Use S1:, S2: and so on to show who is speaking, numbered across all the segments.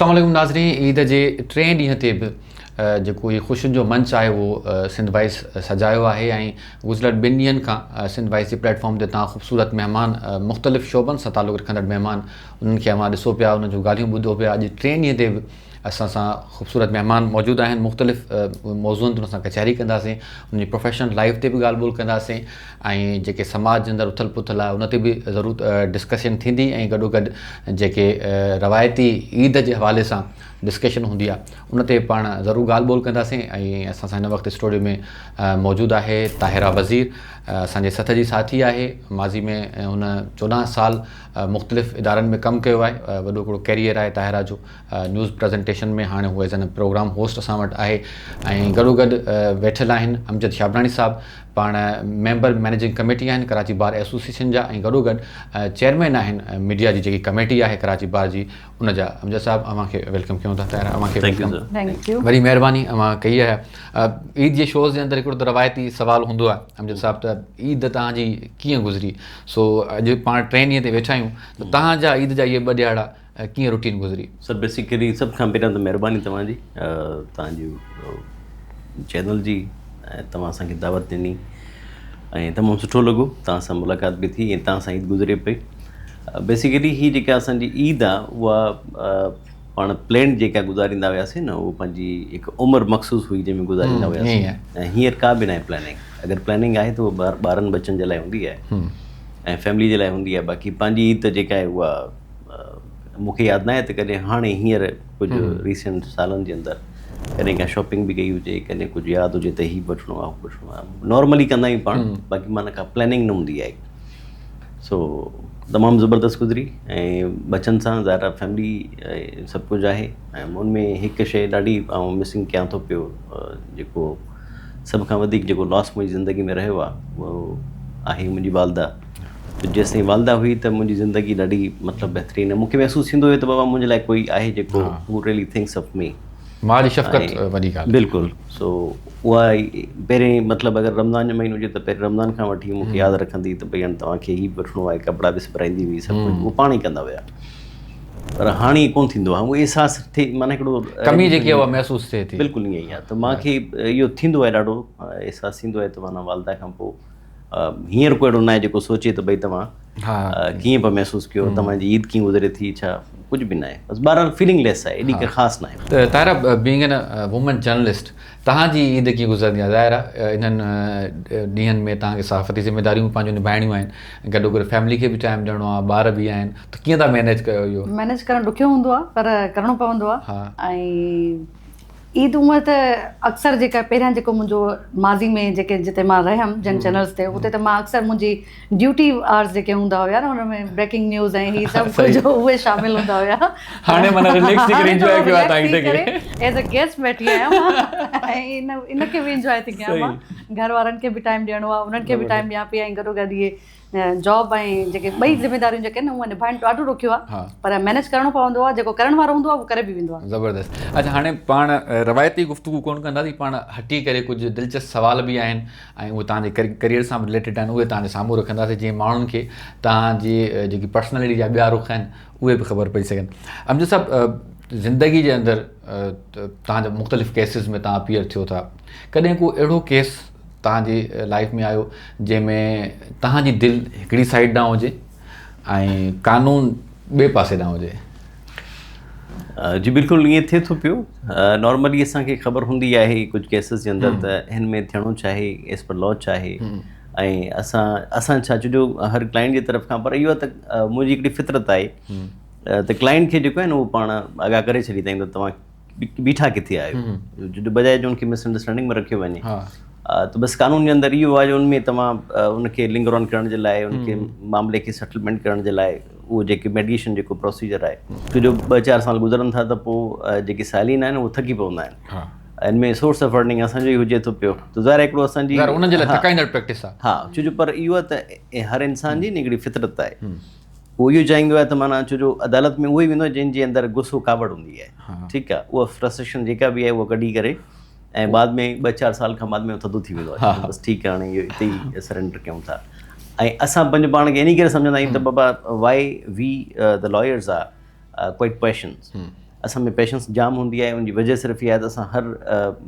S1: اسلام عليڪم ناظرين عيد جي ٽئين ڏينهن تي به جيڪو هي خوشين جو منچ آهي اهو سنڌ وائس سجايو آهي ۽ گذريل ٻن ڏينهن کان سنڌ وائس جي پليٽ فارم تي تان خوبصورت مهمان مختلف شعبن سان تعلق رکندڙ مهمان انهن کي اوهان ڏسو پيا انهن جون ڳالهيون ٻڌو پيا اڄ ٽئين ڏينهن تي به اسان سان خوبصورت مهمان موجود آهن مختلف موضوعن تي ان سان ڪچهري ڪنداسين ان جي پروفيشنل لائف تي به ڳالهه ٻولهه ڪنداسين ۽ جيڪي سماج جي اندر اٿل پٿل آهي ان تي به ضرور ڊسڪشن ٿيندي ۽ گڏو گڏ جيڪي روايتي عيد جي حوالي سان ڊسڪشن هوندي آهي ان تي پاڻ ضرور ڳالهه ٻولهه ڪنداسين ۽ اسان سان هن وقت اسٽوڊيو ۾ موجود آهي طاهره وزير اسان جي سٿ جي ساٿي آهي ماضي ۾ هن 14 سال مختلف ادارن ۾ ڪم ڪيو آهي وڏو هڪڙو ڪيريئر آهي طاهره جو نيوز پريزنٽيشن ۾ هاڻي هو ايز اين پروگرام هوسٽ اسان وٽ آهي ۽ گڏو گڏ ويٺل آهن امجد شابراڻي صاحب پاڻ ميمبر مئنيجنگ ڪميٽي آهن ڪراچي بار ايسوسيئيشن جا ۽ گڏو گڏ چيئرمين آهن ميڊيا جي جيڪي ڪميٽي آهي ڪراچي بار جي ان جا امجد صاحب اوهان کي welcome ڪيون ٿا طاهره اوهان کي welcome وڏي مهرباني اوهان ڪئي آهي عيد جي شوز جي اندر هڪڙو ته روايتي سوال هوندو آهي امجد صاحب ته عيد توهان جي ڪيئن گذري سو اڄ پاڻ ٽئين ڏينهن تي ويٺا آهيون ته توهان جا عيد جا اهي ٻه ڏيهاڙا ڪيئن روٽين گذري؟
S2: سر بيسيڪلي سڀ کان پهريان ته مهرباني توهان جي توهان جي چينل جي ۽ توهان اسان کي دعوت ڏني ۽ تمام سٺو لڳو توهان سان ملاقات به ٿي ۽ توهان سان عيد گذري پئي بيسيڪلي هي جيڪا اسان جي عيد آ اها پاڻ پلين جيڪا گذاريندا هياسين نه اهو پنهنجي هڪ عمر مخصوص هئي جنهن ۾ گذاريندا هياسين ۽ هينئر ڪا به ناهي پلاننگ اگر پلاننگ آهي ته اها ٻارن ٻچن جي لاء هوندي آهي ۽ فيملي جي لاء هوندي آهي باقي پنهنجي عيد ته جيڪا آهي اها مون کي ياد ناهي ته ڪڏهن هاڻي هينئر ڪجهه ريسينٽ سالن جي اندر ڪڏهن ڪا شاپنگ به ڪئي هجي ڪڏهن ڪجهه ياد هجي ته هي وٺڻو آهي هو وٺڻو آهي نارملي ڪندا آهيون پاڻ باقي معنيٰ ڪا پلاننگ نه هوندي آهي سو تمام زبردست گذري ۽ بچن سان ظاهر آهي فيملي سڀ ڪجهه آهي ۽ ان ۾ هڪ شيء ڏاڍي آئون مسنگ ڪيان ٿو پيو جيڪو سڀ کان وڌيڪ جيڪو لاس منهنجي زندگي ۾ رهيو آهي اهو آهي منهنجي والده ته جيستائين والده هئي ته منهنجي زندگي ڏاڍي مطلب بهترين مون کي محسوس ٿيندو هيو ته بابا منهنجي لاء ڪوئي آهي جيڪو هو ريلي ٿنڪس آف مي.
S1: ماء جي شفقت وڏي ڳالهه.
S2: بلڪل سو اها ئي پهرين مطلب اگر رمضان جو مهينو هجي ته پهرين رمضان کان وٺي مون کي ياد رکندي ته ڀئي هاڻي توهان کي هي به وٺڻو آهي ڪپڙا به سبرائيندي هئي سڀ ڪجهه اهو پاڻ ئي ڪندا هيا پر هاڻي ائين ڪونه ٿيندو آهي اهو احساس ٿئي معنيٰ هڪڙو
S1: ڪمي جيڪي اها محسوس ٿئي ٿي.
S2: بلڪل ائين ئي آهي ته مان کي اهو ٿيندو آهي ڏاڍو احساس ٿيندو آهي ته معنيٰ والده کان پوء هينئر ڪو اهڙو ناهي جيڪو سوچي ته ڀئي توهان ڪيئن پيا محسوس ڪيو توهان جي عيد ڪيئن گذري ٿي ڇا ڪجهه به ناهي بس بهرحال فيلنگ ليس آهي ايڏي ڪا خاص ناهي.
S1: ته Tahira being an woman journalist توهان جي عيد ڪيئن گذرندي آهي ظاهر آهي انهن ڏينهن ۾ توهان کي صحافتي ذميداريون به پنهنجون نڀائڻيون آهن گڏو گڏ فيملي کي به ٽائيم ڏيڻو آهي ٻار به آهن ته ڪيئن ٿا مينيج ڪيو اهو؟
S3: مينيج ڪرڻ ڏکيو هوندو آهي پر ڪرڻو پوندو آهي ۽ عيد هونء ته اڪثر جيڪا پهريان جيڪو منهنجو ماضي ۾ جيڪي جتي مان رهيم جن چينلز تي اتي ته مان اڪثر منهنجي ڊيوٽي آورز جيڪي هوندا هيا نه ان ۾ بريڪنگ نيوز ۽ هي سڀ ڪجهه اهي شامل هوندا هيا.
S1: هاڻي معنيٰ رليڪس ٿي ڪري انجواء ڪيو آهي تان عيد کي.
S3: ايز ا گيسٽ ويٺي آهيان مان ۽ ان ان کي به انجواء ٿي ڪيان مان گهر وارن کي به ٽائيم ڏيڻو آهي انهن کي به ٽائيم ڏيان پئي ۽ گڏو گڏ اهي جاب ۽ جيڪي ٻئي ذميداريون جيڪي آهن اهي نڀائڻ ڏاڍو ڏکيو آهي پر مينيج ڪرڻو پوندو آهي جيڪو ڪرڻ وارو هوندو آهي اهو ڪري به ويندو آهي.
S1: زبردست اڇا هاڻي پاڻ روايتي گفتگو ڪونه ڪنداسين پاڻ هٽي ڪري ڪجهه دلچسپ سوال به آهن ۽ اهي توهان جي ڪريئر سان به رليٽيڊ آهن اهي توهان جي سامهون رکنداسين جيئن ماڻهن کي توهان جي جيڪي پرسنالٽي جا ٻيا رخ آهن اهي به خبر پئجي سگهن امجد صاحب زندگي جي اندر توهان جا مختلف ڪيسز ۾ توهان اپيئر ٿيو ٿا ڪڏهن ڪو اهڙو ڪيس توهان جي لائيف ۾ آيو جنهن ۾ توهان جي دل هڪڙي سائيڊ ڏانهن هجي ۽ قانون ٻئي پاسي ڏانهن هجي.
S2: جي بلڪل ائين ٿئي ٿو پيو نارملي اسان کي خبر هوندي آهي ڪجهه ڪيسز جي اندر ته هن ۾ ٿيڻو ڇا آهي ايز پر لا ڇا آهي ۽ اسان اسان ڇا ڇو جو هر ڪلائنٽ جي طرف کان پر اهو ته منهنجي هڪڙي فطرت آهي ته ڪلائنٽ کي جيڪو آهي نه اهو پاڻ آگاهه ڪري ڇڏيندا آهيون ته توهان بيٺا ڪٿي آهيو جو بجاء جو ان کي مس انڊرسٽينڊنگ ۾ رکيو وڃي ته بس قانون جي اندر اهو آهي جو ان ۾ توهان ان کي لنگر آن ڪرڻ جي لاء ان کي معاملي کي سيٽلمينٽ ڪرڻ جي لاء اهو جيڪي ميڊيئيشن جيڪو پروسيجر آهي ڇو جو ٻه چار سال گذرن ٿا ته پوء جيڪي سائلين آهن اهي ٿڪي پوندا آهن ان ۾ سورس آف ارننگ اسان جو ئي هجي ٿو پيو ته ظاهر هڪڙو اسان جي
S1: انهن جي لاء ٿڪائيندڙ پريڪٽس آهي
S2: ها ڇو جو پر اهو ته هر انسان جي هڪڙي فطرت آهي هو اهو چاهيندو آهي ته معنيٰ ڇو جو عدالت ۾ اهو ئي ويندو آهي جنهن جي اندر غصو ڪاوڙ هوندي آهي ٺيڪ آهي اها فرسٽريشن جيڪا به آهي اها ڪڍي ڪري ۽ بعد ۾ ٻه چار سال کان بعد ۾ ٿڌو ٿي ويندو آهي بس ٺيڪ آهي هاڻي اهو اتي ئي سرينڊر ڪيون ٿا ۽ اسان پنهنجو پاڻ کي انهي ڪري سمجهندا آهيون ته بابا why we the lawyers are quite patience. اسان ۾ پيشنس جام هوندي آهي ان جي وجه صرف اها آهي ته اسان هر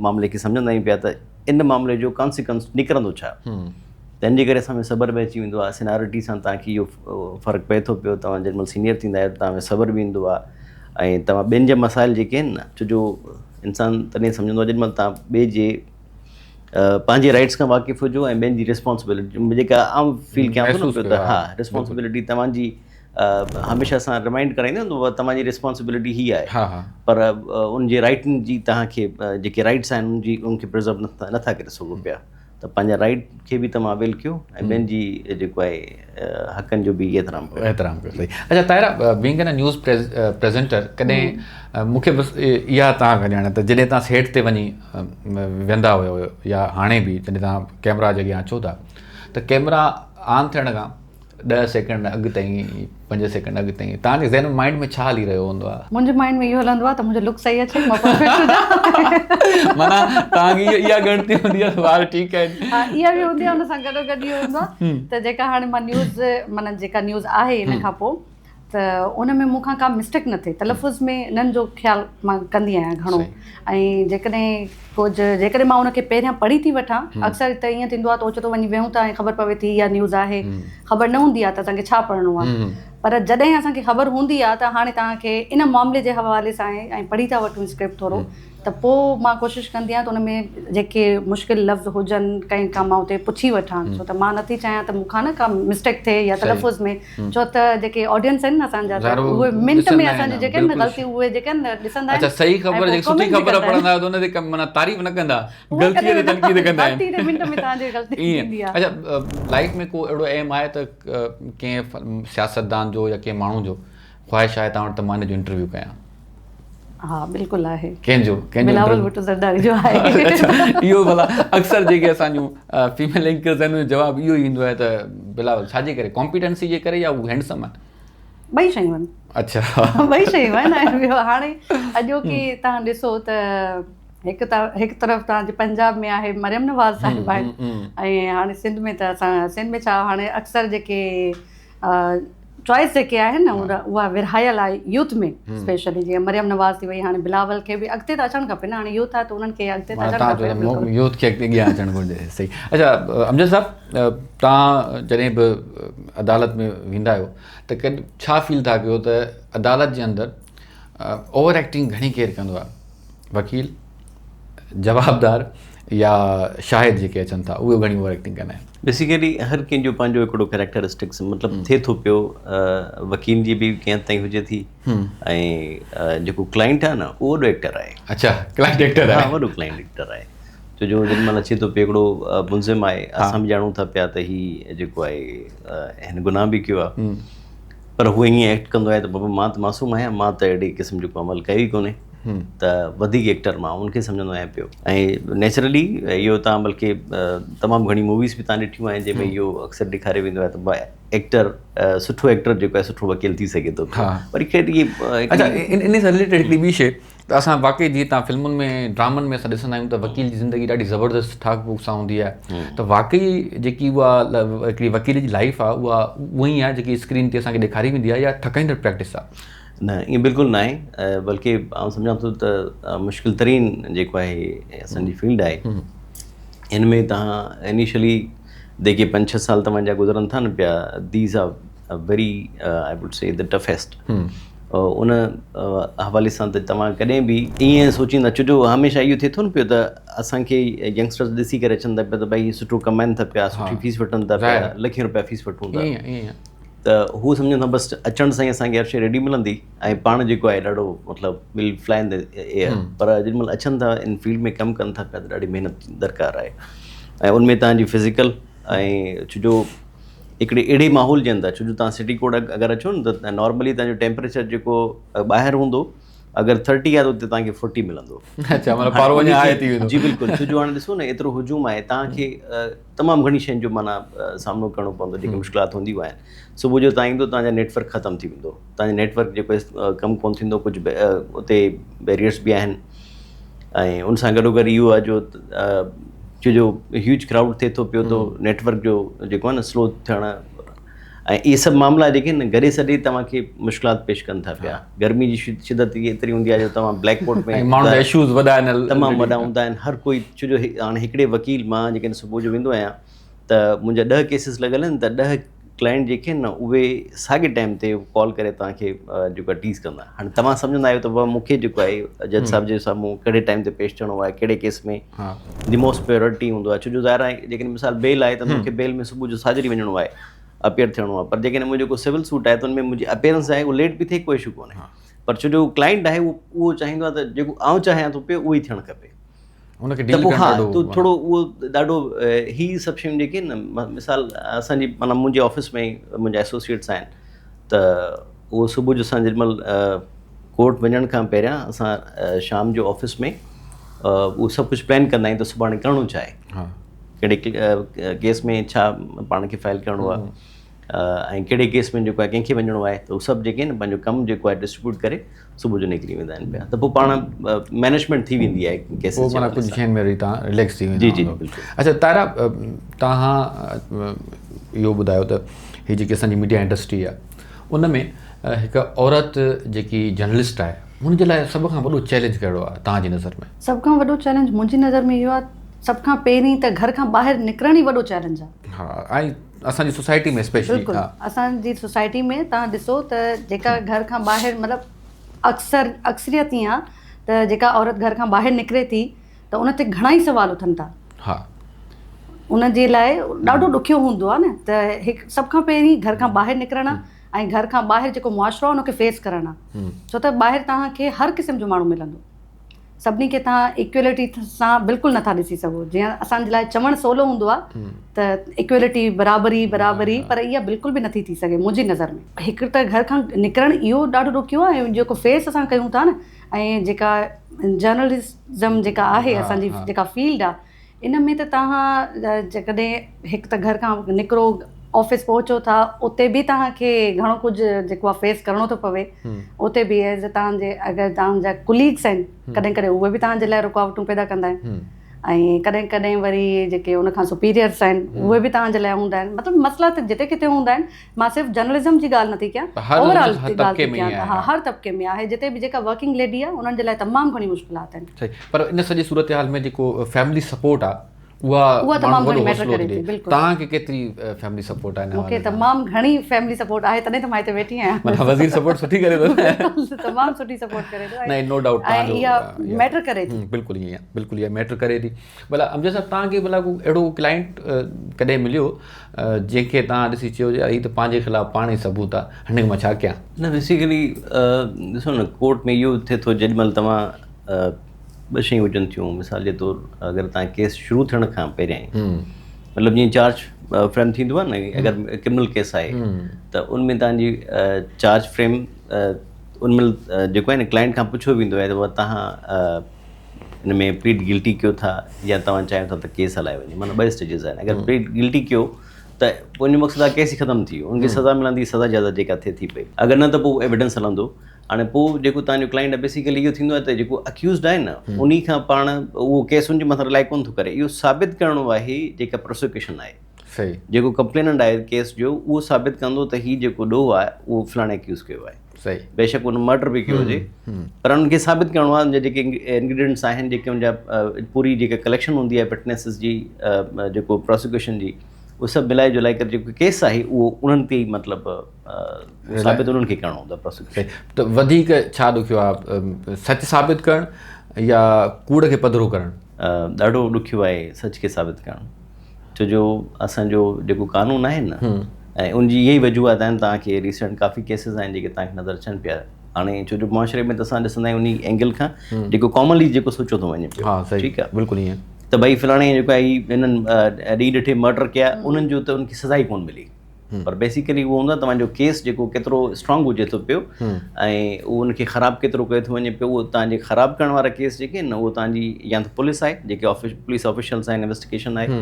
S2: معاملي کي سمجهندا آهيون پيا ته ان معاملي جو ڪانسيڪونس نڪرندو ڇا تنهن جي ڪري اسان ۾ صبر به اچي ويندو آهي سينارٽي سان توهان کي اهو فرق پئي ٿو پيو توهان جنهن مهل سينيئر ٿيندا آهيو ته توهان ۾ صبر به ايندو آهي ۽ توهان ٻين جا مسائل جيڪي آهن نه ڇو جو انسان تڏهن سمجهندو آهي جنهن مهل توهان ٻئي جي پنهنجي رائٽس کان واقف هجو ۽ ٻين جي ريسپانسبلٽي جيڪا آئون فيل ڪيان ٿو نه پيو ته ها ريسپانسبلٽي توهان جي هميشه اسان رمائنڊ ڪرائيندا آهيون ته توهان جي ريسپانسبلٽي هي آهي پر ان جي رائٽن جي توهان کي جيڪي رائٽس آهن ان جي ان کي پرزرو نٿا ڪري سگهو پيا ته پنهنجا رائٽ کي به توهان اويل ڪيو ۽ ٻين جي جيڪو آهي حقن جو به احترام ڪيو.
S1: احترام ڪيو صحيح. اڇا طاهره بينگ ان نيوز پريزنٽر ڪڏهن مون کي بس اها توهان کان ڄاڻ ته جڏهن توهان سيٽ تي وڃي ويندا هيو يا هاڻي به جڏهن توهان ڪيمرا جي اڳيان اچو ٿا ته ڪيمرا آن ٿيڻ کان ڏهه سيڪنڊ اڳ تائين پنج سيڪنڊ اڳ تائين توهان جي ذهن مائنڊ ۾ ڇا هلي رهيو هوندو آهي؟
S3: منهنجي مائنڊ ۾ اهو هلندو آهي ته منهنجو لڪ صحيح اچي مان پرفيڪٽ هجان.
S1: معنيٰ توهان کي اها ڳڻتي هوندي آهي ته وار ٺيڪ آهن.
S3: ها اها به هوندي آهي ان سان گڏو گڏ اهو هوندو آهي ته جيڪا هاڻي مان نيوز معنيٰ جيڪا نيوز آهي ان کان پوء ته ان ۾ مون کان ڪا مسٽيڪ نه ٿئي تلفظ ۾ انهن جو خيال مان ڪندي آهيان گهڻو ۽ جيڪڏهن ڪجهه جيڪڏهن مان ان کي پهريان پڙهي ٿي وٺان اڪثر ته ائين ٿيندو آهي ته اوچتو وڃي ويهون ٿا ۽ خبر پوي ٿي اها نيوز آهي خبر نه هوندي آهي ته اسان کي ڇا پڙهڻو آهي پر جڏهن اسان کي خبر هوندي آهي ته هاڻي توهان کي ان معاملي جي حوالي سان آهي ۽ پڙهي ٿا وٺون اسڪرپٽ ٿورو ته پوء مان ڪوشش ڪندي آهيان ته ان ۾ جيڪي مشڪل لفظ هجن ڪنهن کان مان اتي پڇي وٺان ڇو ته مان نٿي چاهيان ته مون کان نه ڪا مسٽيڪ ٿئي يا تلفظ ۾ ڇو ته جيڪي آڊينس آهن نه اسان جا ته اهي منٽ ۾ اسان جي جيڪي آهن نه غلطيون اهي جيڪي آهن نه ڏسندا آهن
S1: اڇا صحيح خبر جيڪي سٺي خبر پڙهندا آهيو ته ان تي معنيٰ تعريف نه ڪندا غلطي تي تنقيد ڪندا آهن
S3: غلطي تي منٽ ۾ توهان جي غلطي ٿيندي
S1: آهي اڇا لائف ۾ ڪو اهڙو ايم آهي ته ڪنهن سياستدان جو يا ڪنهن ماڻهو جو خواهش آهي توهان وٽ ته مان ان جو انٽرويو ڪيان.
S3: ها بلڪل آهي.
S1: ڪنهن جو ڪنهن جو
S3: بلاول ڀٽو زرداري جو آهي.
S1: اڇا اهو ڀلا اڪثر جيڪي اسان جون فيميل اينڪرز آهن ان جو جواب اهو ئي ايندو آهي ته بلاول ڇا جي ڪري ڪامپيٽنسي جي ڪري يا هو هينڊسم آهي؟
S3: ٻئي شيون آهن.
S1: اڇا
S3: ٻئي شيون آهن ۽ ٻيو هاڻي اڄوڪي توهان ڏسو ته هڪ ته هڪ طرف توهان جي پنجاب ۾ آهي مريم نواز صاحب آهن ۽ هاڻي سنڌ ۾ ته اسان سنڌ ۾ ڇا هاڻي اڪثر جيڪي چوائس جيڪي آهن نه اها ورهايل آهي يوٿ ۾ اسپيشلي جيئن مريم نواز ٿي وئي هاڻي بلاول کي به اڳتي ته اچڻ کپي نه هاڻي يوٿ آهي ته انهن کي اڳتي ته اچڻ کپي
S1: بلڪل يوٿ کي اڳتي اڳيان اچڻ گهرجي صحيح اچها امجد صاحب توهان جڏهن به عدالت ۾ ويندا آهيو ته ڪڏهن ڇا فيل ٿا ڪيو ته عدالت جي اندر اوور ايڪٽنگ گهڻي ڪير ڪندو آهي وڪيل جوابدار يا شاهد جيڪي اچن ٿا اهي گهڻي اوور ايڪٽنگ ڪندا آهن.
S2: بيسيڪلي هر ڪنهن جو پنهنجو هڪڙو ڪريڪٽرسٽڪس مطلب ٿئي ٿو پيو وڪيل جي به ڪنهن حد تائين هجي ٿي ۽ جيڪو ڪلائنٽ آهي نه اهو وڏو ايڪٽر آهي.
S1: اڇا ڪلائنٽ ايڪٽر آهي.
S2: ها وڏو ڪلائنٽ ايڪٽر آهي ڇو جو جيڏي مهل اچي ٿو پيو هڪڙو ملزم آهي اسان به ڄاڻون ٿا پيا ته هي جيڪو آهي هن گناهه به ڪيو آهي پر هو ائين ايڪٽ ڪندو آهي ته بابا مان ته معصوم آهيان مان ته اهڙي قسم جو ڪو عمل ڪيو ئي ڪونهي ته وڌيڪ ايڪٽر مان ان کي سمجهندو آهيان پيو ۽ نيچرلي اهو تان بلڪه تمام گهڻي موويز به تان ڏٺيون آهن جنهن ۾ اهو اڪثر ڏيکاريو ويندو آهي ته ايڪٽر سٺو ايڪٽر جيڪو آهي سٺو وڪيل ٿي سگهي ٿو وري خير
S1: اهي اڇا ان سان رليٽيڊ هڪڙي ٻي شي ته اسان واقعي جيئن تان فلمن ۾ ڊرامن ۾ اسان ڏسندا آهيون ته وڪيل جي زندگي ڏاڍي زبردست ٺاڪ پوک سان هوندي آهي ته واقعي جيڪي اها هڪڙي وڪيل جي لائف آهي اها اها ئي آهي جيڪي اسڪرين تي اسان کي ڏيکاري ويندي آهي يا ٿڪائيندڙ پريڪٽس آهي
S2: نه ائين بلڪل ناهي بلڪه آئون سمجهان ٿو ته مشڪل ترين جيڪو آهي اسان جي فيلڊ آهي هن ۾ توهان انيشلي جيڪي پنج ڇهه سال توهان جا گذرن ٿا نه پيا these are very I would say the toughest ان حوالي سان ته توهان ڪڏهن به ائين سوچيندا ڇو جو هميشه اهو ٿئي ٿو نه پيو ته اسانکي ينگسٽرز ڏسي ڪري اچن ٿا پيا ته ڀائي سٺو ڪمائن ٿا پيا سٺي فيس وٺن ٿا پيا لکين روپيا فيس وٺون ٿا ته هو سمجهن ٿا بس اچڻ سان ئي اسان کي هر شيء ريڊي ملندي ۽ پاڻ جيڪو آهي ڏاڍو مطلب ول فلاء ان the air پر جيڏي مهل اچن ٿا ان فيلڊ ۾ ڪم ڪن ٿا پيا ته ڏاڍي محنت درڪار آهي ۽ ان ۾ توهان جي فزيڪل ۽ ڇو جو هڪڙي اهڙي ماحول جي اندر ڇو جو توهان سٽي ڪورٽ اگر اچو نه ته نارملي توهان جو ٽيمپريچر جيڪو ٻاهر هوندو اگر ٿرٽي آهي ته اتي توهان کي فورٽي ملندو.
S1: اڇا معنيٰ پارو وڃي هاء ٿي ويندو.
S2: جي بلڪل ڇو جو هاڻي ڏسو نه ايترو هجوم آهي توهان کي تمام گهڻي شين جو معنيٰ سامنو ڪرڻو پوندو جيڪي مشڪلات هونديون آهن صبح جو توهان ايندو توهان جا نيٽ ورڪ ختم ٿي ويندو توهان جو نيٽ ورڪ جيڪو آهي ڪم ڪونه ٿيندو ڪجهه اتي بيريئرس به آهن ۽ ان سان گڏو گڏ اهو آهي جو ڇو جو هيوج ڪرائوڊ ٿئي ٿو پيو ته نيٽ ورڪ جو جيڪو آهي نه سلو ٿيڻ ۽ اهي سڀ معاملا جيڪي آهن نه گڏي سڏي توهان کي مشڪلات پيش ڪن ٿا پيا. گرمي جي شدت ئي ايتري هوندي آهي جو توهان بليڪ ڪوٽ ۾
S1: ماڻهن جا اشوز وڏا آهن
S2: تمام وڏا هوندا آهن هر ڪوئي ڇو جو هاڻي هڪڙي وڪيل مان جيڪڏهن صبح جو ويندو آهيان ته منهنجا 10 ڪيسز لڳل آهن ته 10 ڪلائنٽ جيڪي آهن نه اهي ساڳي ٽائيم تي ڪال ڪري توهان کي جيڪو آهي ٽيز ڪندا. هاڻي توهان سمجهندا آهيو ته مون کي جيڪو آهي جج صاحب جي سامهون ڪهڙي ٽائيم تي پيش ٿيڻو آهي ڪهڙي ڪيس ۾ the most priority هوندو آهي ڇو جو ظاهر آهي جيڪڏهن مثال بيل آهي ته مون کي بيل ۾ صبح جو ساجهري وڃڻو آهي اپيئر ٿيڻو آهي پر جيڪڏهن منهنجو ڪو سول سوٽ آهي ته ان ۾ منهنجي اپيئرنس آهي اهو ليٽ به ٿئي ڪو اشو ڪونهي پر ڇو جو ڪلائنٽ آهي اهو چاهيندو آهي ته جيڪو آئون چاهيان ٿو پيو اهو ئي ٿيڻ کپي
S1: ان کي ڊيل ڪرڻ ڏاڍو
S2: ٿورو اهو ڏاڍو هي سڀ شيون جيڪي آهن نه مثال اسان جي معنيٰ منهنجي آفيس ۾ منهنجا ايسوسيئيٽس آهن ته اهو صبح جو اسان جيڏي مهل ڪورٽ وڃڻ کان پهريان اسان شام جو آفيس ۾ اهو سڀ ڪجهه پلان ڪندا آهيون ته سڀاڻي ڪرڻو ڇا آهي ڪهڙي ڪيس ۾ ڇا پاڻ کي فائل ڪرڻو آهي ۽ ڪهڙي ڪيس ۾ جيڪو آهي ڪنهن کي وڃڻو آهي ته هو سڀ جيڪي آهن پنهنجو ڪم جيڪو آهي ڊسٽريبيوٽ ڪري صبح جو نڪري ويندا آهن پيا ته پوء پاڻ مينيجمينٽ ٿي ويندي آهي
S1: ڪيسز پوء معنيٰ ڪجهه شين ۾ وري تان رليڪس ٿي
S2: ويندا جي جي بلڪل
S1: اچها طاهره تهان اهو ٻڌايو ته هي جيڪي اسان جي ميڊيا انڊسٽري آهي ان ۾ هڪ عورت جيڪي جرنلسٽ آهي ان جي لاء سڀ کان وڏو چئلينج ڪهڙو آهي تهان جي نظر ۾؟
S3: سڀ کان وڏو چئلينج منهنجي نظر ۾ اهو آهي سڀ کان پهرين ته گهر کان ٻاهر نڪرڻ ئي وڏو چئلينج آهي.
S1: ها ۽ اسان جي سوسائٽي ۾ اسپيشلي
S3: بلڪل اسان جي سوسائٽي ۾ توهان ڏسو ته جيڪا گهر کان ٻاهر مطلب اڪثر اڪثريت ائين آهي ته جيڪا عورت گهر کان ٻاهر نڪري ٿي ته ان تي گهڻا ئي سوال اٿن ٿا.
S1: ها.
S3: ان جي لاء ڏاڍو ڏکيو هوندو آهي نه ته هڪ سڀ کان پهرين گهر کان ٻاهر نڪرڻ آهي ۽ گهر کان ٻاهر جيڪو معاشرو آهي ان کي فيس ڪرڻ آهي ڇو ته ٻاهر توهان کي هر قسم جو ماڻهو ملندو. سڀني کي توهان ايڪوئلٽي سان بلڪل نٿا ڏسي سگهو جيئن اسان جي لاء چوڻ سولو هوندو آهي ته ايڪوئلٽي برابري برابري پر اها بلڪل به نٿي ٿي سگهي منهنجي نظر ۾ هڪ ته گهر کان نڪرڻ اهو ڏاڍو ڏکيو آهي ۽ جيڪو فيس اسان ڪيون ٿا نه ۽ جيڪا جرنلزم جيڪا آهي اسان جي جيڪا فيلڊ آهي ان ۾ ته توهان جيڪڏهن هڪ ته گهر کان نڪرو آفيس پهچو ٿا اتي به توهان کي گهڻو ڪجهه جيڪو آهي فيس ڪرڻو ٿو پوي اتي به ايز توهان جي اگر توهان جا ڪليگس آهن ڪڏهن ڪڏهن اهي به توهان جي لاء رڪاوٽون پيدا ڪندا آهن ۽ ڪڏهن ڪڏهن وري جيڪي ان کان سپيريئرس آهن اهي به توهان جي لاء هوندا آهن مطلب مسئلا ته جتي ڪٿي هوندا آهن مان صرف جرنلزم جي ڳالهه نٿي ڪيان اوور آل ڳالهه ٿي ڪيان ها هر طبقي ۾ آهي جتي به جيڪا ورڪنگ ليڊي آهي انهن جي لاء تمام گهڻي مشڪلات آهن.
S1: صحيح پر ان سڄي صورتحال ۾ جيڪو فيملي سپورٽ آهي اها
S3: تمام گهڻي ميٽر ڪري ٿي
S1: بلڪل توهان کي ڪيتري فيملي سپورٽ آهي
S3: مون کي تمام گهڻي فيملي سپورٽ آهي تڏهن ته مان هتي ويٺي آهيان
S1: معنيٰ وزير سپورٽ سٺي ڪري ٿو
S3: بلڪل تمام سٺي سپورٽ ڪري ٿو
S1: نه نو ڊائوٽ
S3: توهان جو اها ميٽر ڪري ٿي
S1: بلڪل ائين بلڪل اها ميٽر ڪري ٿي ڀلا امجد صاحب توهان کي ڀلا ڪو اهڙو ڪلائنٽ ڪڏهن مليو جنهن کي توهان ڏسي چيو يار هي ته پنهنجي خلاف پاڻ ئي ثبوت آ هن کي مان ڇا ڪيان.
S2: نه بيسيڪلي ڏسو نه ڪورٽ ۾ اهو ٿئي ٿو جيڏي مهل توهان ٻه شيون هجن ٿيون مثال جي طور اگر توهان ڪيس شروع ٿيڻ کان پهريان ئي مطلب جيئن چارج فريم ٿيندو آهي نه اگر ڪرمنل ڪيس آهي ته ان ۾ توهان جي چارج فريم ان مهل جيڪو آهي نه ڪلائنٽ کان پڇيو ويندو آهي ته توهان ان ۾ پليڊ گلٽي ڪيو ٿا يا توهان چاهيو ٿا ته ڪيس هلايو وڃي معنيٰ ٻه اسٽيجز آهن اگر پليڊ گلٽي ڪيو ته پوء ان جو مقصد آهي ڪيس ئي ختم ٿي ويو ان کي سزا ملندي سزا جزا جيڪا ٿئي ٿي پئي اگر نه ته پوء ايويڊنس هلندو هاڻي پوء جيڪو توهان جو ڪلائنٽ آهي بيسيڪلي اهو ٿيندو آهي ته جيڪو اڪيوزڊ آهي نه انهي کان پاڻ اهو ڪيس ان جي مٿان رلائي ڪونه ٿو ڪري اهو ثابت ڪرڻو آهي جيڪا پروسيڪيوشن آهي
S1: صحيح
S2: جيڪو ڪمپليننٽ آهي ڪيس جو اهو ثابت ڪندو ته هي جيڪو ڏوهه آهي اهو فلاڻي اڪيوز ڪيو آهي
S1: صحيح.
S2: بيشڪ ان مرڊر به ڪيو هجي پر انهن کي ثابت ڪرڻو آهي ان جا جيڪي انگريڊينٽس آهن جيڪي ان جا پوري جيڪا ڪليڪشن هوندي آهي وٽنيسز جي جيڪو پراسيڪيوشن جي اهو سڀ ملائي جلائي ڪري جيڪو ڪيس آهي اهو انهن تي ئي مطلب ثابت انهن کي ڪرڻو هوندو آهي پراسيڪيوشن.
S1: ته وڌيڪ ڇا ڏکيو آهي سچ ثابت ڪرڻ يا ڪوڙ کي پڌرو ڪرڻ؟
S2: ڏاڍو ڏکيو آهي سچ کي ثابت ڪرڻ ڇو جو اسان جو جيڪو قانون آهي نه ۽ ان جي اها ئي وجوهات آهن توهان کي ريسنٽ ڪافي ڪيسز آهن جيڪي توهان کي نظر اچن پيا هاڻي ڇو جو معاشري ۾ ته اسان ڏسندا آهيون انهي اينگل کان جيڪو ڪامنلي جيڪو سوچيو ٿو وڃي پيو
S1: ٺيڪ آهي بلڪل ائين
S2: ته ڀئي فلاڻي جيڪو آهي هنن ڏينهن ڏٺي مرڊر ڪيا انهن جو ته ان کي سزا ئي ڪونه ملي پر بيسيڪلي اهو هوندو آهي توهان جو ڪيس جيڪو ڪيترو اسٽرانگ هجي ٿو پيو ۽ اهو ان کي خراب ڪيترو ڪيو ٿو وڃي پيو اهو توهان جي خراب ڪرڻ وارا ڪيس جيڪي آهن نه اهو توهان جي يا ته پوليس آهي جيڪي آفيس پوليس آفيشلس آهن انويسٽيگيشن آهي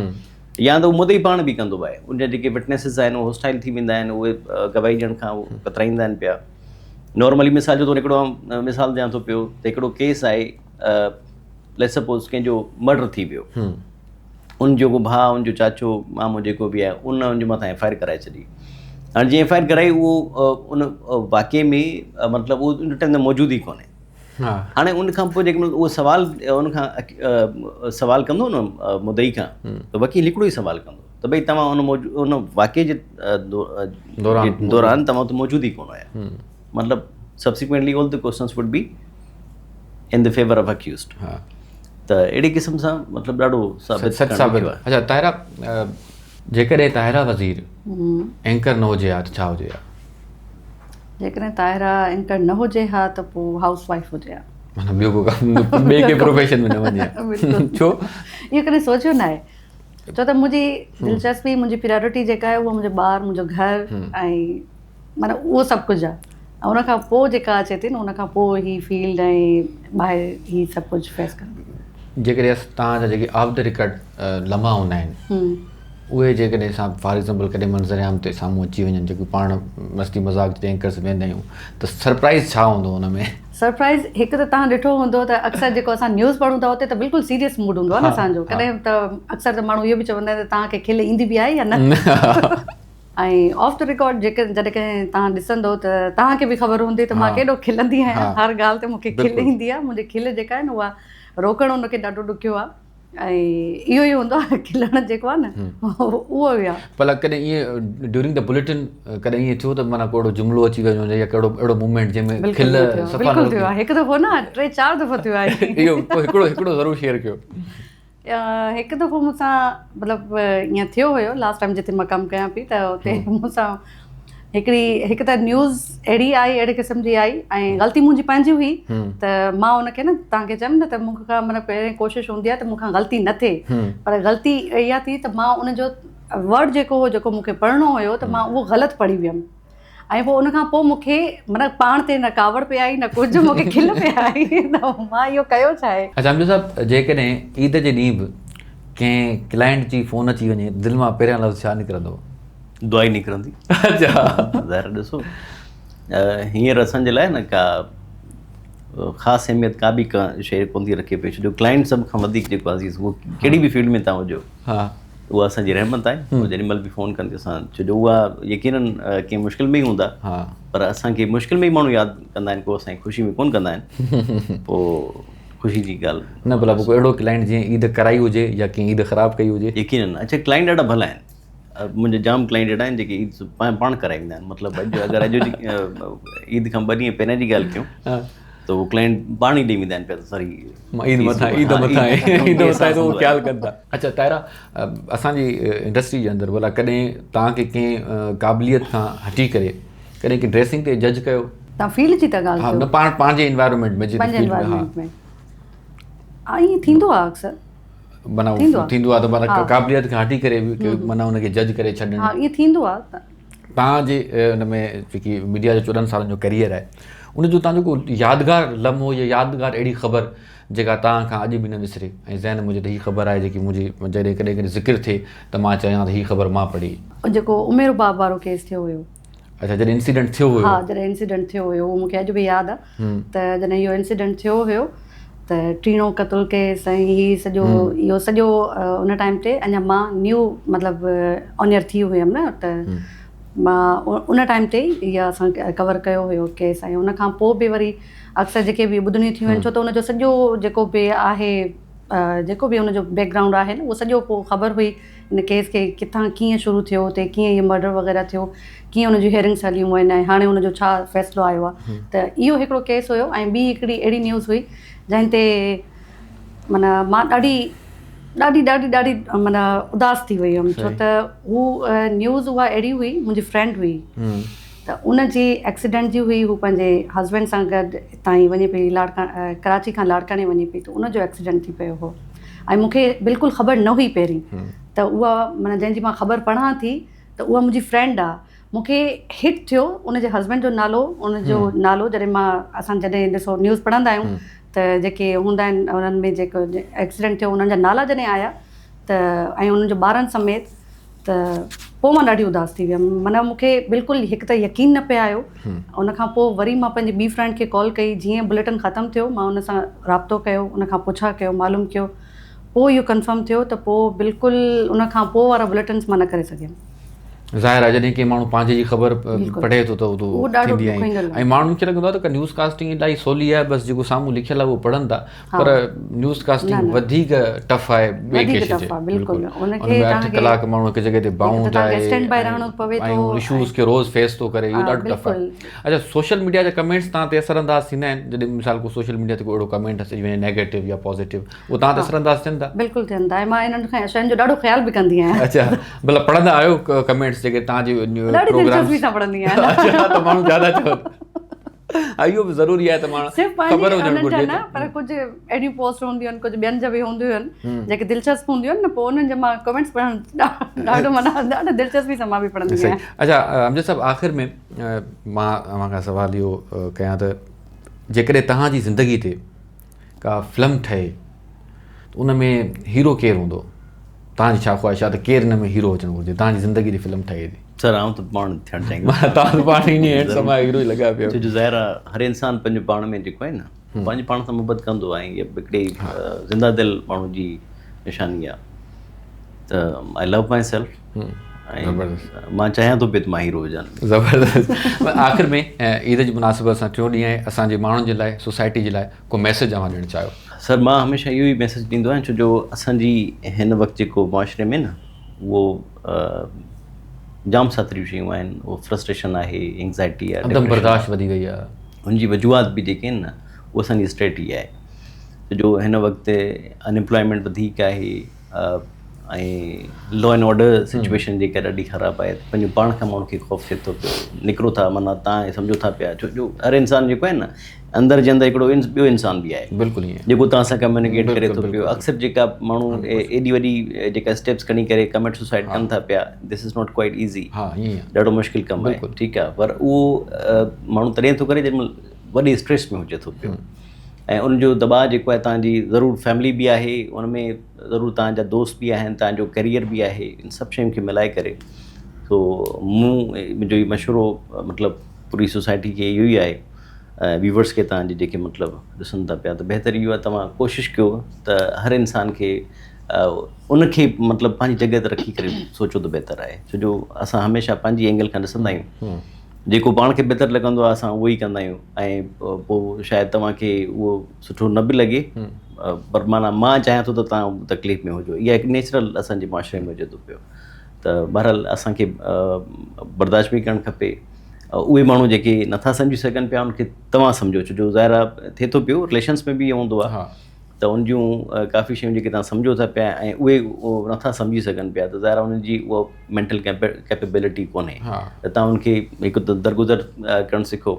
S2: يا ته اهو مدعي پاڻ به ڪندو آهي ان جا جيڪي وٽنيسز آهن اهي هوسٽائل ٿي ويندا آهن اهي گواهي ڏيڻ کان اهو ڪترائيندا آهن پيا نارملي مثال جو طور هڪڙو مثال ڏيان ٿو پيو ته هڪڙو ڪيس آهي ليٽس سپوز ڪنهن جو مرڊر ٿي ويو ان جو ڪو ڀاء ان جو چاچو مامو جيڪو به آهي ان ان جي مٿان ايف I R ڪرائي ڇڏي هاڻي جيئن ايف I R ڪرائي اهو ان واقعي ۾ مطلب اهو ان ٽائيم تي موجود ئي ڪونهي. هاڻي ان کان پوء جيڪي مطلب اهو سوال ان کان سوال ڪندو نه مدعي کان ته وڪيل هڪڙو ئي سوال ڪندو ته ڀئي توهان ان ان واقعي جي دوران توهان اتي موجود ئي ڪونه هيا مطلب subsequently all the questions would be in the favour of accused ته اهڙي قسم سان مطلب ڏاڍو ثابت
S1: سچ ثابت اچها طاهره جيڪڏهن طاهره وزير اينڪر نه هجي ها ته ڇا هجي ها؟
S3: جيڪڏهن طاهره اينڪر نه هجي ها ته پوء هائوس وائيف هجي ها.
S1: معنيٰ ٻيو ڪو ڪم ٻئي ڪنهن پروفيشن ۾ نه وڃي ها. ڇو؟
S3: اهو ڪڏهن سوچيو نه آهي. ڇو ته منهنجي دلچسپي منهنجي پريارٽي جيڪا آهي اها منهنجو ٻار منهنجو گهر ۽ معنيٰ اهو سڀ ڪجهه آهي. ۽ ان کان پوء جيڪا اچي ٿي نه ان کان پوء هي فيلڊ ۽ ٻاهر هي سڀ ڪجهه فيس ڪرڻ.
S1: جيڪڏهن توهان جا جيڪي آف the record لمحا هوندا آهن اهي جيڪڏهن اسان فار ايگزامپل ڪڏهن منظر عام تي سامهون اچي وڃن جيڪي پاڻ مستي مذاق جڏهن اينڪرس ويهندا آهيون ته سرپرائز ڇا هوندو ان ۾؟
S3: سرپرائز هڪ ته توهان ڏٺو هوندو ته اڪثر جيڪو اسان نيوز پڙهون ٿا اتي ته بلڪل سيريس موڊ هوندو آهي نه اسان جو ڪڏهن ته اڪثر ته ماڻهو اهو به چوندا آهن ته توهان کي کل ايندي به آهي يا نه؟ ۽ آف the record جيڪر جڏهن ڪڏهن توهان ڏسندو ته توهان کي به خبر هوندي ته مان ڪيڏو کلندي آهيان هر ڳالهه تي مون کي کل ايندي آهي منهنجي کل جيڪا آهي نه اها روڪڻ ان کي ڏاڍو ڏکيو آهي ۽ اهو ئي هوندو آهي کلڻ جيڪو آهي نه اهو ئي آهي.
S1: ڀلا ڪڏهن ائين ڊيورنگ the bulletin ڪڏهن ائين ٿيو ته معنيٰ ڪو اهڙو جملو اچي ويو هجي يا ڪهڙو اهڙو موومينٽ جنهن ۾ کل
S3: صفا نه بلڪل ٿيو آهي هڪ دفعو نه ٽي چار دفعا ٿيو آهي.
S1: اهو هڪڙو هڪڙو ضرور شيئر ڪيو.
S3: هڪ دفعو مون سان مطلب ائين ٿيو هيو لاسٽ ٽائيم جتي مان ڪم ڪيان پئي ته اتي مون سان هڪڙي هڪ ته نيوز اهڙي آئي اهڙي قسم جي آئي ۽ غلطي منهنجي پنهنجي هئي ته مان ان کي نه توهان کي چيم نه ته مون کان مطلب پهرين ڪوشش هوندي آهي ته مون کان غلطي نه ٿئي پر غلطي اها ٿي ته مان ان جو ورڊ جيڪو هو جيڪو مون کي پڙهڻو هيو ته مان اهو غلط پڙهي ويم ۽ پوء ان کان پوء مون کي معنيٰ پاڻ تي نه ڪاوڙ پئي آئي نه ڪجهه مون کي کل پئي آئي ته مان اهو ڪيو ڇا آهي.
S1: اڇا امجد صاحب جيڪڏهن عيد جي ڏينهن به ڪنهن ڪلائنٽ جي فون اچي وڃي دل مان پهريان لفظ ڇا نڪرندو؟
S2: دعا ئي نڪرندي.
S1: اڇا.
S2: ظاهر ڏسو هينئر اسان جي لاء نه ڪا خاص اهميت ڪا به ڪا شيء ڪونه ٿي رکي پئي ڇو جو ڪلائنٽ سڀ کان وڌيڪ جيڪو عزيز اهو ڪهڙي به فيلڊ ۾ توهان هجو.
S1: ها.
S2: اها اسان جي رحمت آهي هو جيڏي مهل به فون ڪن ٿي اسان ڇو جو اها يقينن ڪنهن مشڪل ۾ ئي هوندا پر اسان کي مشڪل ۾ ئي ماڻهو ياد ڪندا آهن ڪو اسان کي خوشي ۾ ڪون ڪندا آهن پوء خوشي جي ڳالهه
S1: نه ڀلا پوء اهڙو ڪلائنٽ جيئن عيد ڪرائي هجي يا ڪنهن عيد خراب ڪئي هجي
S2: يقينن اڇا ڪلائنٽ ڏاڍا ڀلا آهن منهنجا جام ڪلائنٽ اهڙا آهن جيڪي عيد پاڻ ڪرائي ويندا آهن مطلب اڄ اگر اڄ جي عيد کان ٻه ڏينهن پهريان جي ڳالهه ڪيون ته هو ڪلائنٽ پاڻ ئي ڏئي ويندا آهن پيا ساري
S1: عيد مٿان عيد مٿان عيد مٿان ته خيال ڪن ٿا. اڇا طاهره اسان جي انڊسٽري جي اندر ڀلا ڪڏهن توهان کي ڪنهن قابليت کان هٽي ڪري ڪڏهن ڪنهن ڊريسنگ تي جج ڪيو؟
S3: توهان فيلڊ جي ٿا ڳالهه ڪيو؟
S1: نه پاڻ پنهنجي انوائرمينٽ ۾
S3: پنهنجي انوائرمينٽ ۾ ها ائين ٿيندو آهي اڪثر
S1: معنيٰ ٿيندو آهي ته معنيٰ قابليت کان هٽي ڪري به معنيٰ ان کي جج ڪري ڇڏڻ
S3: ها ائين ٿيندو آهي.
S1: توهان جي ان ۾ جيڪي ميڊيا جو 14 سالن جو ڪيريئر آهي ان جو توهان جو ڪو يادگار لمحو يا يادگار اهڙي خبر جيڪا توهان کان اڄ به نه وسري ۽ ذهن ۾ هجي ته هي خبر آهي جيڪي منهنجي جڏهن ڪڏهن ڪڏهن ذڪر ٿئي ته مان چوان ته هي خبر مان پڙهي.
S3: جيڪو امير باب وارو ڪيس ٿيو هيو.
S1: اڇا جڏهن انسيڊنٽ ٿيو هيو.
S3: ها جڏهن انسيڊنٽ ٿيو هيو اهو مونکي اڄ به ياد آهي ته جڏهن اهو انسيڊنٽ ٿيو هيو ته ٽيڻو قتل ڪيس ۽ هي سڄو اهو سڄو ان ٽائيم تي اڃا مان نيو مطلب آنيئر ٿي هيم نه ته مان ان ٽائيم تي اها اسان ڪور ڪيو هيو ڪيس ۽ ان کان پوء به وري اڪثر جيڪي به ٻڌڻيون ٿيون آهن ڇو ته ان جو سڄو جيڪو به آهي جيڪو به ان جو بيڪ گرائونڊ آهي نه اهو سڄو پوء خبر هئي ان ڪيس کي ڪٿان ڪيئن شروع ٿيو اتي ڪيئن اهي مرڊر وغيره ٿيو ڪيئن ان جون هيئرنگس هليون آهن ۽ هاڻي ان جو ڇا فيصلو آيو آهي ته اهو هڪڙو ڪيس هيو ۽ ٻي هڪڙي اهڙي نيوز هئي جنهن تي معنيٰ مان ڏاڍي ڏاڍي ڏاڍي ڏاڍي معنيٰ اداس ٿي وئي هيم ڇو ته هو نيوز اها اهڙي هئي منهنجي فرينڊ هئي ته ان جي ايڪسيڊنٽ جي هئي هو پنهنجي هسبينڊ سان گڏ هتان ئي وڃي پئي لاڙڪاڻي ڪراچي کان لاڙڪاڻي وڃي پئي ته ان جو ايڪسيڊنٽ ٿي پيو هو ۽ مون کي بلڪل خبر نه هئي پهرين ته اها معنيٰ جنهن جي مان خبر پڙهان ٿي ته اها منهنجي فرينڊ آ مون کي هٽ ٿيو ان جي هسبينڊ جو نالو ان جو نالو جڏهن مان اسان جڏهن ڏسو نيوز پڙهندا آهيون ته جيڪي هوندا آهن انهن ۾ جيڪو ايڪسيڊنٽ ٿيو انهن جا نالا جڏهن آيا ته ۽ انهن جو ٻارن سميت ته پوء مان ڏاڍي اداس ٿي ويم معنيٰ مون کي بلڪل هڪ ته يقين نه پئي آيو ان کان پوء وري مان پنهنجي ٻي فرينڊ کي ڪال ڪئي جيئن بليٽن ختم ٿيو مان ان سان رابطو ڪيو ان کان پڇا ڪيو معلوم ڪيو پوء اهو ڪنفرم ٿيو ته پوء بلڪل ان کان پوء وارا بليٽنس مان نه ڪري سگهيم.
S1: ظاهر آهي جڏهن ڪنهن ماڻهو پنهنجي جي خبر پڙهي ٿو ته اهو ٿيندي آهي ۽ ماڻهن کي لڳندو آهي ته نيوز ڪاسٽنگ الاهي سولي آهي بس جيڪو سامهون لکيل آهي اهو پڙهن ٿا پر نيوز ڪاسٽنگ وڌيڪ ٽف آهي ٻئي ڪنهن شي جي بلڪل ان ۾ 8 ڪلاڪ ماڻهو هڪ جڳهه تي بائونڊ آهي اسٽينڊ بائي رهڻو پوي ٿو ۽ اشوز کي روز فيس ٿو ڪري اهو ڏاڍو ٽف آهي اچا سوشل ميڊيا جا ڪمينٽس تان تي اثر انداز ٿيندا آهن جڏهن مثال ڪو سوشل ميڊيا تي ڪو اهڙو ڪمينٽ اچي وڃي نيگيٽو يا پازيٽو اهو توهان تي اثر انداز ٿين ٿا؟
S3: بلڪل ٿين ٿا ۽ مان انهن کان شين جو ڏاڍو خيال به ڪندي آهيان.
S1: اچا مطلب پڙهندا آهيو ڪمينٽس جيڪي توهان جي
S3: ڏاڍي دلچسپي سان پڙهندي آهيان.
S1: اچا ته ماڻهو زياده چون ها اهو به ضروري آهي ته ماڻهو
S3: صرف پنهنجي انهن جا نه پر ڪجهه اهڙيون پوسٽ هونديون آهن ڪجهه ٻين جا به هونديون آهن جيڪي دلچسپ هونديون آهن نه پوء انهن جا مان ڪمينٽس پڙهڻ ڏاڍو معنيٰ ڏاڍو دلچسپي سان مان به پڙهندي آهيان.
S1: اچا امجد صاحب آخر ۾ مان اوهان کان سوال اهو ڪيان ته جيڪڏهن توهان جي زندگي تي ڪا فلم ٺهي ته ان ۾ هيرو ڪير هوندو؟ توهان جي ڇا خواهش آهي ته ڪير ان ۾ هيرو هجڻ گهرجي؟ توهان جي زندگي جي فلم ٺهي ٿي.
S2: سر آئون ته پاڻ ٿيڻ چاهيندس.
S1: توهان ته پاڻ ئي هينڊسم آهيو هيرو ئي لڳا پيا
S2: آهيو. ڇو جو ظاهر آهي هر انسان پنهنجو پاڻ ۾ جيڪو آهي نه پنهنجي پاڻ سان محبت ڪندو آهي ۽ اها هڪڙي زنده دل ماڻهو جي نشاني آهي ته آئي لو مائي سيلف ۽ مان چاهيان ٿو پيو ته مان هيرو هجان.
S1: زبردست آخر ۾ عيد جي مناسبت سان ٽيون ڏينهن آهي اسان جي ماڻهن جي لاء سوسائٽي جي لاء ڪو ميسيج اوهان ڏيڻ چاهيو.
S2: سر مان هميشه اهو ئي ميسيج ڏيندو آهيان ڇو جو اسان جي هن وقت جيڪو معاشري ۾ نه اهو جام ساتريون شيون آهن اهو فرسٽريشن آهي اينگزائٽي آهي
S1: عدم برداشت وڌي وئي آهي
S2: ان جي وجوهات به جيڪي آهن نه اهو اسان جي اسٽيٽ ئي آهي ڇو جو هن وقت ان امپلائمينٽ وڌيڪ آهي ۽ لا اينڊ آرڊر سچويشن جيڪا ڏاڍي خراب آهي پنهنجو پاڻ کان ماڻهو کي خوف ٿئي ٿو پيو نڪرو ٿا معنيٰ تان سمجهو ٿا پيا ڇو جو هر انسان جيڪو آهي نه اندر جي اندر هڪڙو ٻيو انسان به آهي
S1: بلڪل ائين
S2: جيڪو توهان سان ڪميونيڪيٽ ڪري ٿو پيو اڪثر جيڪا ماڻهو ايڏي وڏي جيڪا اسٽيپس کڻي ڪري ڪمٽ سوسائيڊ ڪن ٿا پيا this is not quite easy ڏاڍو مشڪل ڪم آهي ٺيڪ آهي پر اهو ماڻهو تڏهن ٿو ڪري جنهن مهل وڏي اسٽريس ۾ هجي ٿو پيو ۽ ان جو دٻاء جيڪو آهي توهان جي ضرور فيملي به آهي ان ۾ ضرور توهان جا دوست به آهن توهان جو ڪيريئر به آهي ان سڀ شين کي ملائي ڪري سو مون منهنجو هي مشورو مطلب پوري سوسائٽي کي اهو ئي آهي ۽ ويورس کي توهان جي جيڪي مطلب ڏسن ٿا پيا ته بهتر اهو آهي توهان ڪوشش ڪيو ته هر انسان کي ان کي مطلب پنهنجي جڳهه تي رکي ڪري سوچو ته بهتر آهي ڇو جو اسان هميشه پنهنجي اينگل کان ڏسندا آهيون جيڪو پاڻ کي بهتر لڳندو آهي اسان اهو ئي ڪندا آهيون ۽ پوء شايد توهان کي اهو سٺو نه به لڳي پر معنيٰ مان چاهيان ٿو ته توهان تڪليف ۾ هجو اها هڪ نيچرل اسان جي معاشري ۾ هجي ٿو پيو ته بهرحال اسان کي برداشت به ڪرڻ کپي اهي ماڻهو جيڪي نٿا سمجهي سگهن پيا ان کي توهان سمجهو ڇو جو ظاهر آهي ٿئي ٿو پيو رليشنس ۾ به اهو هوندو آهي ته ان جون ڪافي شيون جيڪي توهان سمجهو ٿا پيا ۽ اهي نٿا سمجهي سگهن پيا ته ظاهر آهي انهن جي اها مينٽل ڪيپيبلٽي ڪونهي ته توهان ان کي هڪ ته درگذر ڪرڻ سکو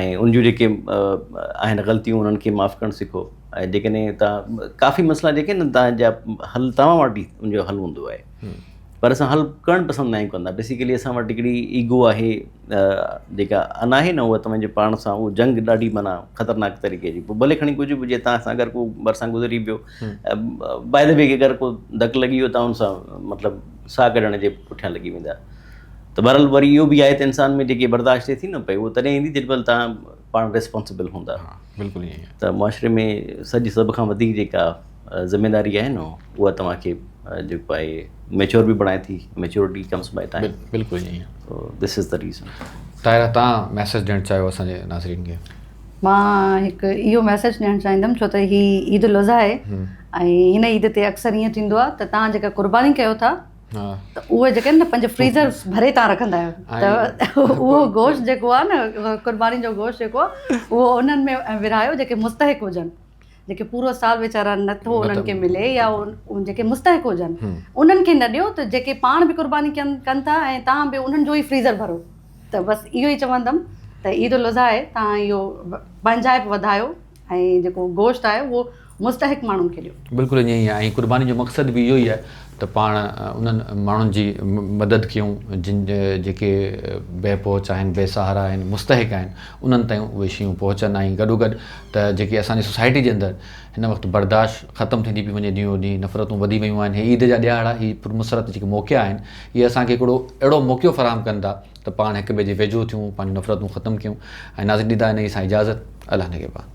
S2: ۽ ان جون جيڪي آهن غلطيون انهن کي معاف ڪرڻ سکو ۽ جيڪڏهن توهان ڪافي مسئلا جيڪي آهن توهان جا حل توهان وٽ ئي ان جو حل هوندو آهي پر اسان حل ڪرڻ پسند نه آهيون ڪندا بيسيڪلي اسان وٽ هڪڙي ايگو آهي جيڪا انا آهي نه اها توهان جي پاڻ سان اهو جنگ ڏاڍي معنيٰ خطرناڪ طريقي جي پوء ڀلي کڻي ڪجهه به هجي توهان سان اگر ڪو ڀرسان گذري پيو باء the وي اگر ڪو ڌڪ لڳي ويو توهان ان سان مطلب ساهه ڪڍڻ جي پٺيان لڳي ويندا ته بهرحال وري اهو به آهي ته انسان ۾ جيڪي برداشت ٿئي ٿي نه پئي اهو تڏهن ايندي جيڏي مهل توهان پاڻ ريسپانسبل هوندا.
S1: بلڪل ائين ئي آهي.
S2: ته معاشري ۾ سڄي سڀ کان وڌيڪ جيڪا ذميداري آهي نه اها توهان کي جيڪو آهي ميچور به بڻائي ٿي ميچورٽي ڪمس باء ٽائيم.
S1: بلڪل ائين ئي آهي.
S2: So this is the reason.
S1: Tahira توهان ميسيج ڏيڻ چاهيو اسان جي ناظرين کي.
S3: مان هڪ اهو ميسيج ڏيڻ چاهيندم ڇو ته هي عيد الاضحيٰ آهي ۽ هن عيد تي اڪثر ائين ٿيندو آهي ته توهان جيڪا قرباني ڪيو ٿا ته اهي جيڪي آهن نه پنهنجي فريزر ڀري تان رکندا آهيو ته اهو گوشت جيڪو آهي نه قرباني جو گوشت جيڪو آهي اهو انهن ۾ ورهايو جيڪي مستحق هجن جيڪي پورو سال ويچارا نٿو انهن کي ملي يا جيڪي مستحق هجن انهن کي نه ڏيو ته جيڪي پاڻ به قرباني ڪن ڪن ٿا ۽ تان به انهن جو ئي فريزر ڀرو ته بس اهو ئي چوندم ته عيد الاضحيٰ آهي تان اهو پنهنجائپ وڌايو ۽ جيڪو گوشت آهي اهو مستحق ماڻهن کي ڏيو.
S1: بلڪل ائين ئي آهي ۽ قرباني جو مقصد به اهو ئي آهي ته پاڻ انهن ماڻهن جي مدد ڪيون جن جيڪي بي پهچ آهن بي سهارا آهن مستحق آهن انهن تائين اهي شيون پهچن ۽ گڏوگڏ ته جيڪي اسان جي سوسائٽي جي اندر هن وقت برداشت ختم ٿيندي پئي وڃي ڏينهون ڏينهن نفرتون وڌي ويون آهن هي عيد جا ڏهاڙا هي پرمسرت جيڪي موقعا آهن اهي اسان کي هڪڙو اهڙو موقعو فراهم ڪن ٿا ته پاڻ هڪ ٻئي جي ويجهو ٿيون پنهنجون نفرتون ختم ڪيون ۽ ناظرين ڏيندا انهي سان اجازت الله نگهبان.